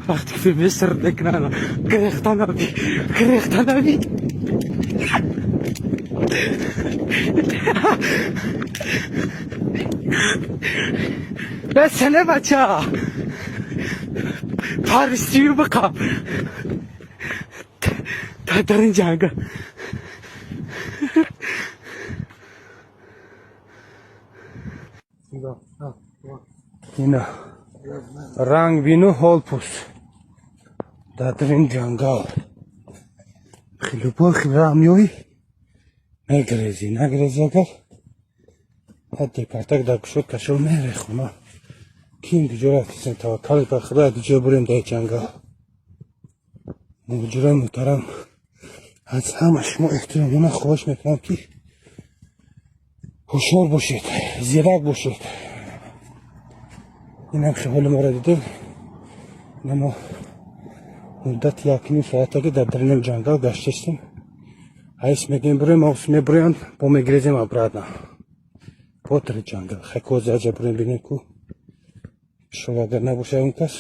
Вақте ки филм сир мекунанд, гирехта наби, гирехта наби. Бесене бача. Парвистию биқаб. Дар ин ҷангал. Ина ранг бину ҳол пус дар ин ҷангал хелубой хел раҳ меоӣ, мегрезӣ, нагрезӣ, агар ҳадди партак дар кушод кашол мере хона. Ким куҷо рафтисем? Таваккал ба Худо, куҷо бурем дар ҷангал. Муҳоҷирои муҳтарам, аз ҳама шумо эҳтиромона хоҳиш мекунам, ки ҳушёр бошед, зирак бошед. Инам ҳоли моро дидем. Ина мо муддати 1,5 соатаги дар дарунем ҷангал гаштестем. Ҳайс мегӯем, буроем, авс мебуроянд, бо мегирезем обратно ботари ҷангал. Хайкози аҷа буроем, бинем ку шо агар набошад он кас.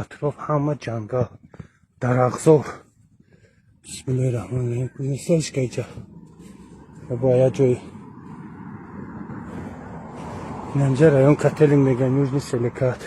Атроф ҳама ҷангал, дарахтзор. Бисмиллоҳи раҳмони раҳим. Несташка иҷа бояд як ҷои инамҷа район Кателинг мегӯян, Южный Селекат.